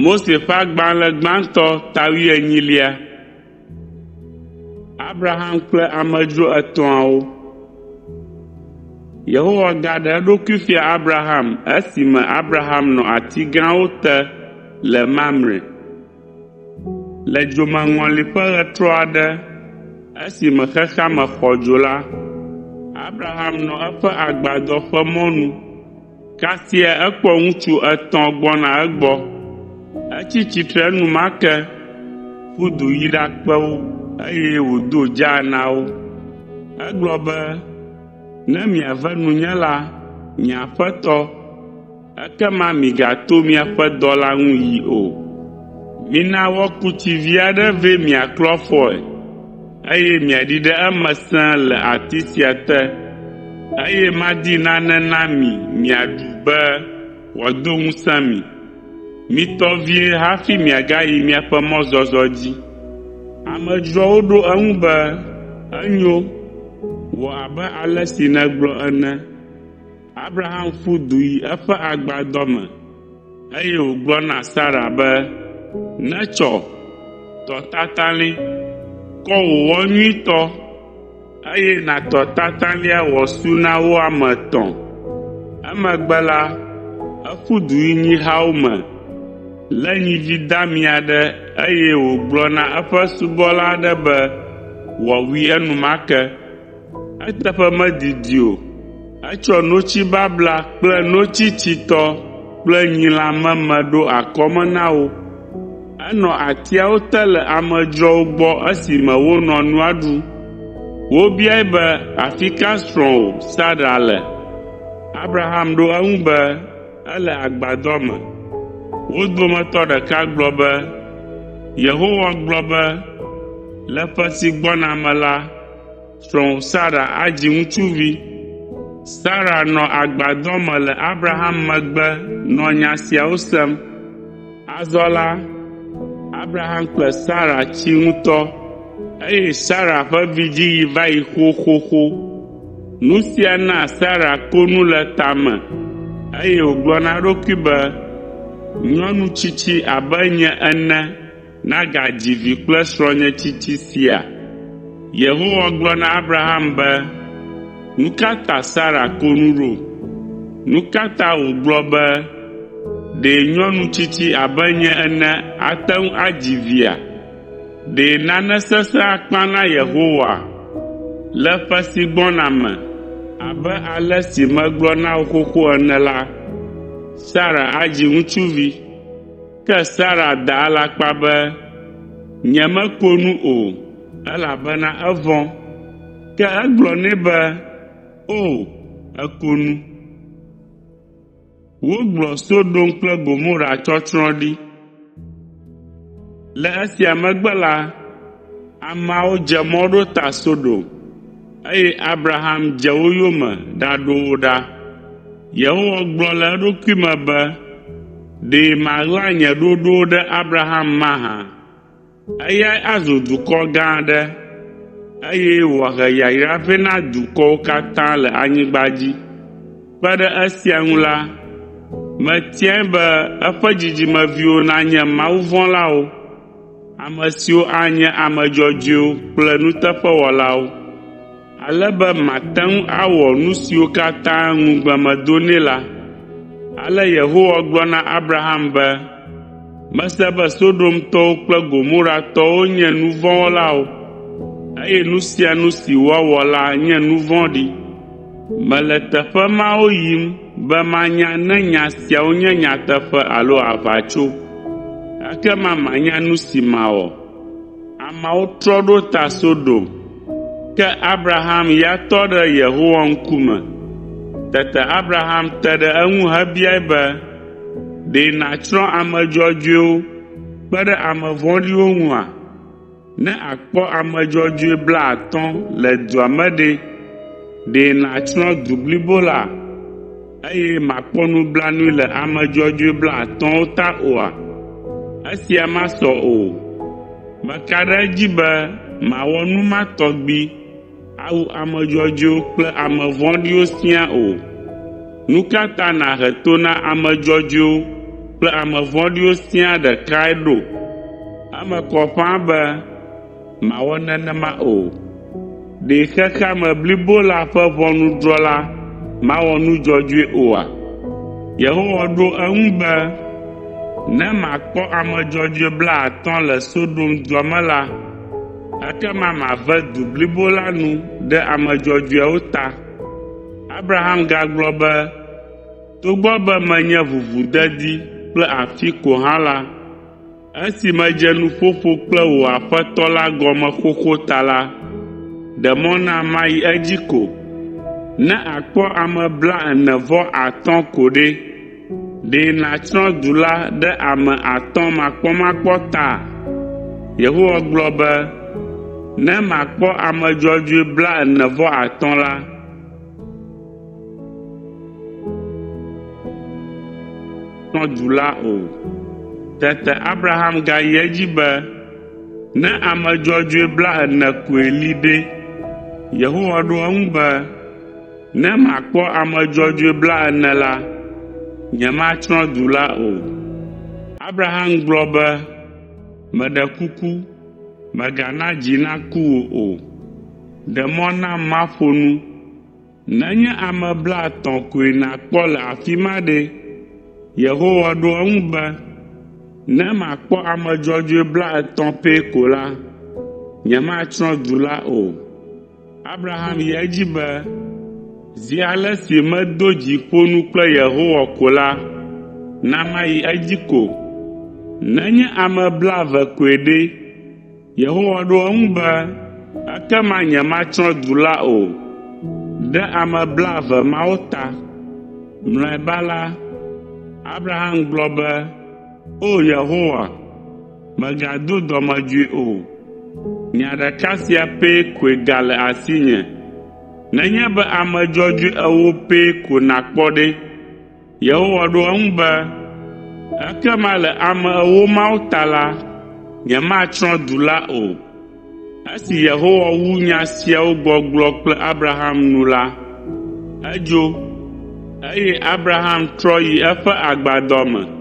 Mose ƒe Agbalẽ Gbãtɔ ta wuienyilia. Abraham kple amedzro etɔ̃awo. Yehowa gaɖe eɖokui fia Abraham esime Abraham nɔ ati gãwo te le Mamre, le dzomeŋɔli ƒe ɣetrɔ aɖe esime xexea me xɔ dzo la, Abraham nɔ eƒe agbadɔ ƒe mɔnu. Kasia ekpɔ ŋutsu etɔ̃ gbɔna egbɔ. Etsi tsitre enumake, ƒu du yi ɖakpe wo, eye wòdo dzaa na wo. Egblɔ be, “Ne miave nunye la, nye aƒetɔ, ekema migato miaƒe dɔla ŋu yi o. Mina woaku tsi vi aɖe vɛ miaklɔ afɔe, eye miaɖi ɖe eme sẽe le ati sia te, eye madi nane na mi miaɖu be wòado ŋusẽ mi. Mitɔ vie hafi miagayi miaƒe mɔzɔzɔ dzi.” Amedzroawo ɖo eŋu be, “Enyo, wɔ abe ale si nègblɔ ene.” Abraham ƒu du yi eƒe agbadɔ me, eye wògblɔ na Sara be, “Netsɔ, tɔ tatalĩ, kɔ wò wɔ nyuitɔ, eye nàtɔ tatalĩa wòasu na wo ame etɔ̃.” Emegbe la, eƒu du yi nyihawo me, lé nyivi dami aɖe eye wògblɔ na eƒe subɔla aɖe be wòawui enumake. Eteƒe medidi o, etsɔ notsi babla kple notsi tsitɔ kple nyilã meme ɖo akɔme na wo. Enɔ atiawo te le amedzroawo gbɔ esime wonɔ nua ɖum. Wobiae be, “Afi ka srɔ̃wò, Sara le?” Abraham ɖo eŋu be, “Ele agbadɔ me.” Wo dometɔ ɖeka gblɔ be, “Yehowa gblɔ be, ‘Le ƒe si gbɔna me la, srɔ̃wò Sara adzi ŋutsuvi.’ ” Sara nɔ agbadɔ me le Abraham megbe nɔ nya siawo sem. Azɔ la, Abraham kple Sara tsi ŋutɔ, eye Sara ƒe vidziɣi va yi xoxoxo. Nu sia na Sara ko nu le ta me, eye wògblɔ na eɖokui be, “Nyɔnu tsitsi abe nye ene nagadzi vi kple srɔ̃nye tsitsi sia?” Yehowa gblɔ na Abraham be, “Nu ka ta Sara ko nu ɖo? Nu ka ta wògblɔ be, ‘Ɖe nyɔnu tsitsi abe nye ene ate ŋu adzi via?’ Ɖe nane sesẽ akpa na Yehowa le ƒe si gbɔna me abe ale si megblɔ na wò xoxo ene la, Sara adzi ŋutsuvi.” Ke Sara da alakpa be, “Nyemeko nu o, elabena evɔ̃.” Ke egblɔ nɛ be, “O, èko nu.” Wogblɔ Sodom kple Gomora tsɔtsrɔ̃ ɖi. Le esia megbe la, ameawo dze mɔ ɖo ta Sodom, eye Abraham dze wo yome ɖaɖo wo ɖa. Yehowa gblɔ le eɖokui me be, “Ɖe maɣla nye ɖoɖowo ɖe Abraham mahã? Eyae azu dukɔ gã aɖe, eye wòahe yayra vɛ na dukɔwo katã le anyigba dzi. Kpe ɖe esia ŋu la, metiae be eƒe dzidzimeviwo nanye mawuvɔ̃lawo, ame siwo anye ame dzɔdzɔewo kple nuteƒewɔlawo, ale be mate ŋu awɔ nu siwo katã ŋugbe medo nɛ la.” Ale Yehowa gblɔ na Abraham be, “Mese be Sodomtɔwo kple Gomoratɔwo nye nu vɔ̃ wɔlawo, eye nu sia nu si woawɔ la nye nu vɔ̃ɖi. Mele teƒe mawo yim be manya ne nya siawo nye nyateƒe alo aʋatso, ekema manya nu si mawɔ.” Ameawo trɔ ɖo ta Sodom, ke Abraham ya tɔ ɖe Yehowa ŋkume. Tete Abraham te ɖe eŋu hebiae be, “Ɖe nàtsrɔ̃ ame dzɔdzɔewo kpe ɖe ame vɔ̃ɖiwo ŋua? Ne àkpɔ ame dzɔdzɔe blaatɔ̃ le dua me ɖe, ɖe nàtsrɔ̃ du blibo la, eye màkpɔ nublanui le ame dzɔdzɔe blaatɔ̃awo ta oa? Esia masɔ o. Meka ɖe edzi be màwɔ nu ma tɔgbi awu ame dzɔdzɔewo kple ame vɔ̃ɖiwo siaa o. Nu ka ta nàhe to na ame dzɔdzɔewo? kple ame vɔ̃ɖiwo siaa ɖekae ɖo? Eme kɔ ƒãa be mawɔ nenema o. Ɖe xexea me blibo la ƒe ʋɔnudrɔ̃la mawɔ nu dzɔdzɔe oa?” Yehowa ɖo eŋu be, “Ne makpɔ ame dzɔdzɔe 50 le Sodom dua me la, ekema mave du blibo la nu ɖe ame dzɔdzɔeawo ta.” Abraham gagblɔ be, “Togbɔ be menye ʋuʋudedi kple afi ko hã la, esi medze nuƒoƒo kple wò aƒetɔ la gɔme xoxo ta la, ɖe mɔ nam mayi edzi ko. Ne àkpɔ ame 45 ko ɖe, ɖe nàtsrɔ̃ du la ɖe ame atɔ̃ makpɔmakpɔ ta?” Yehowa gblɔ be, “Ne makpɔ ame dzɔdzɔe 45 la, tsrɔ̃ du la o.” Tete Abraham gayi edzi be, “Ne ame dzɔdzɔe 40 koe li ɖe?” Yehowa ɖo eŋu be, “Ne makpɔ ame dzɔdzɔe 40 la, nyematsrɔ̃ du la o.” Abraham gblɔ be, “Meɖe kuku, mègana dzi naku wò o. Ɖe mɔ nam maƒo nu. Nenye ame 30 koe nàkpɔ le afi ma ɖe?” Yehowa ɖo eŋu be, “Ne makpɔ ame dzɔdzɔe 30 pɛ ko la, nyematsrɔ̃ du la o.” Abraham yi edzi be, “Zi ale si medo dzi ƒo nu kple Yehowa ko la, na mayi edzi ko. Nenye ame 70 koe ɖe?” Yehowa ɖo eŋu be, “Ekema nyematsrɔ̃ du la o, ɖe ame 70 mawo ta.” Mlɔeba la, Abraham gblɔ be, “O Yehowa, mègado dɔmedzoe o. Nya ɖeka sia pɛ koe gale asinye. Nenye be ame dzɔdzɔe ewo pɛ ko nàkpɔ ɖe?” Yehowa ɖo eŋu be, “Ekema le ame ewo mawo ta la, nyematsrɔ̃ du la o.” Esi Yehowa wu nya siawo gbɔgblɔ kple Abraham nu la, edzo, eye Abraham trɔ yi eƒe agbadɔ me.